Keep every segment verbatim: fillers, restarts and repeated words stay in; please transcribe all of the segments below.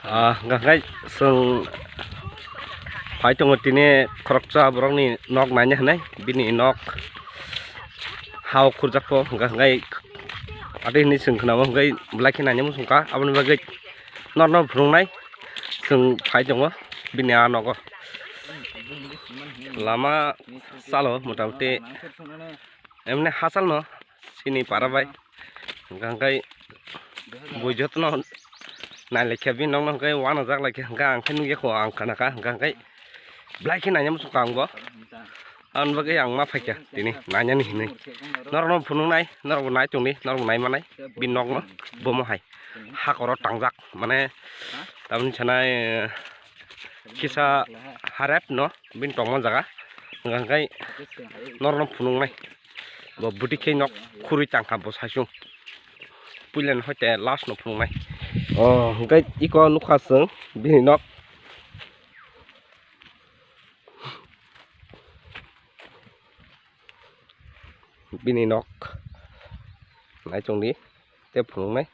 Ah, hwnkha khe chwng phai tongo tini khoroksa borokni nok naina hinwi, bini nok ha o khurjakpho, hwnkha khe atwi hinwi chwng khwnao, hwnkhe belai khe naina muchungkha, aboni bagwi norno phunuknai chwng phai tongo bini a nogo. Lama salo motamuti emne hachal no chini para bai. Hwnkha khe bui jotono nailaikha, bini nokno hwnkhe uanajak laikha, hwnkha ang khe nukya kho, ang khanakha, hwnkha khe belai khe naina muchungkha ang bo. Aboni bagwi ang ma phaikha tini nainani hinwi. Norokno phunuknai, norokbo nai tongdi, norokbo nai manai bini nokno, bomo hai hakoro tangjak, mane tamni sanai, eh, kisa harep no bini tongma jaga, hwnkha khe norokno phunuknai. Bo bwtwi khe nok khurwi tangkha bo saichung. Puilani hoite last no phunuknai. Oh, hwnkhe iko nukha chwng bini nok. Bini nok. Nai chwngdi. Tei phunuknai.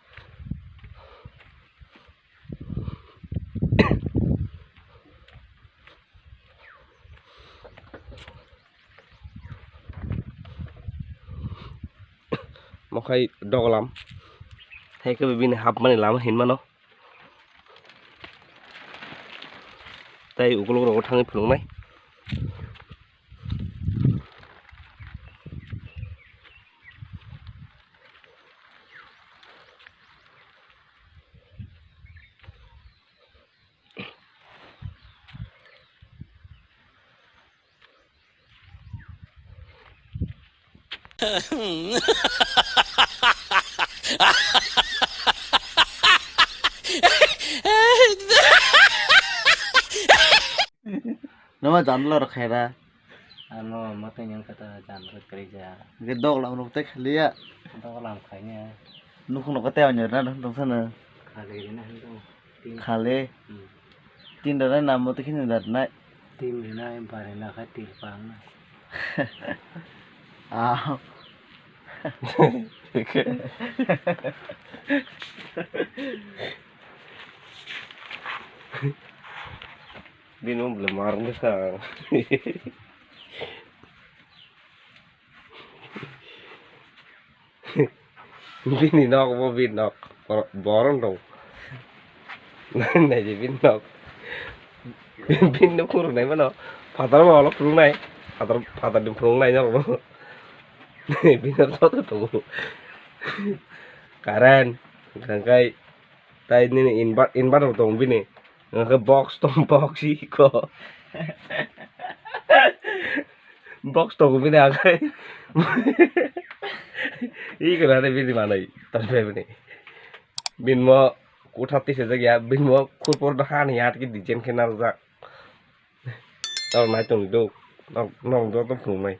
Mokhai dogolam. Hai khe bini hapmani lama hinmano. Tei ukulok rogo thangwi phunuknai. Nama janlo rok khaira. Ano mate yang kata janlo kerja. Gedok lam rok te khaliya. Dok lam khainya. Nukhu no kate anya na dong sana. Khali na hendo. Khale. Hmm. Tin dana nam mo tikhin dat nai. Tin dana bare na kha tirpang na. Ah. Bini mung belai marwng bwsa. Bini nok bo bini nok. Bor-, borok dong. Naidi bini nok. Bini nok phunuknai mano. Phatar ma ulo phunuknai. Phatar, phatar di phunuknai norok. Bini nok joto tongo. Current. Hwnkhe tai nini inver-, inverter tongo bini. Hwnkhe box tong, box iko. Box tongo bini hwnkhe. Iko nani bini manwi tonjak bini. Bini mo kotha tisajak ya, bini mo khurpor hani atwi design khe narwkjak. Tamo nai tongdi do. Nok, nok joto phunuknai.